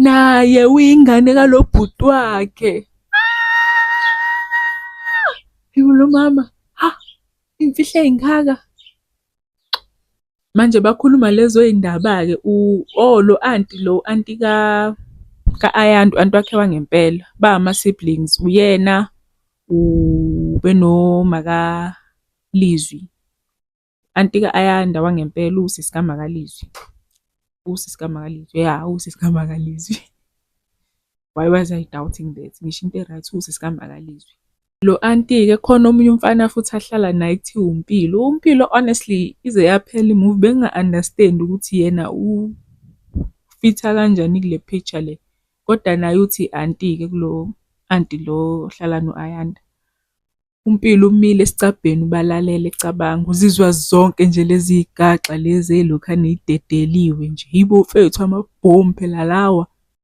Naye uyingane kalo bhuti wakhe. Hayibo lo mama, ha, imfihlo ey'ngaka. Manje bakhuluma lezo y'ndaba-ke oh lo anti lo anti ka-Ayanda, u-anti wakhe wangempela, bama-siblings, uyena benoMakaLizwi. Anti ka-Ayanda wangempela uwusisi kaMakaLizwi. Uwusisi kaMakaLizwi, ya uwusisi kaMakaLizwi. Why was I doubting that? Ngisho into e-right, uwusisi kaMakaLizwi. Lo anti-ke khona omunye umfana futhi ahlala naye kuthiwa uMpilo. UMpilo honestly ize yaphela i-movie benginga-understand ukuthi yena u-fit-a kanjani kule picture le. Kodwa naye uthi anti-ke kulo anti lo ohlala no-Ayanda. UMpilo umile esicabheni ubalalela ecabanga, uzizwa zonke nje lezi y'gaxa lezi ey'lokhane y'dedeliwe nje. Yibo mfethu amabhomu phela lawa.